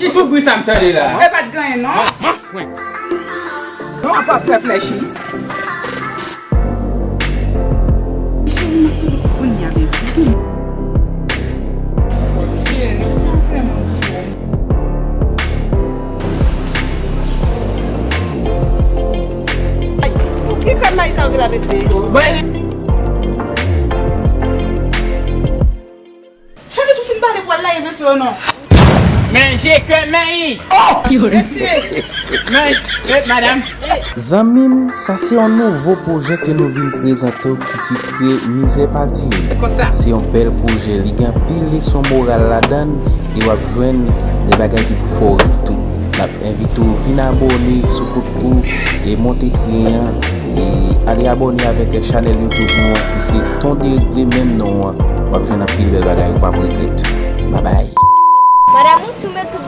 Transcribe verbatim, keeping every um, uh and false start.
Ki tout bri sa m tande la? E pa t gen anyen non. Non, w ap fè flèchi. Cheri, m ap tande kounye a, baby. Ki kòd mayi sa yo ki la, mesye? Chante tou fin pale pou al lage mesye yo non. Men je ke men. Mesye. Men, eh, madam. Zanmi m, sa se yon nouvo pwojè ke nou vin prezante w ki titre Mizè Pa Dire. Se yon bèl pwojè, li gen anpil leson moral ladan l e w ap jwenn de bagay ki pou fè w ri tou. N ap envite w vin abòne sou kout kou e monte tren an e ale abòne avèk chanèl YouTube nou an ki se Ton Deregle menm non an. W ap jwenn anpil bèl bagay, ou p ap regrèt. Babay. Madam, ou si w met tout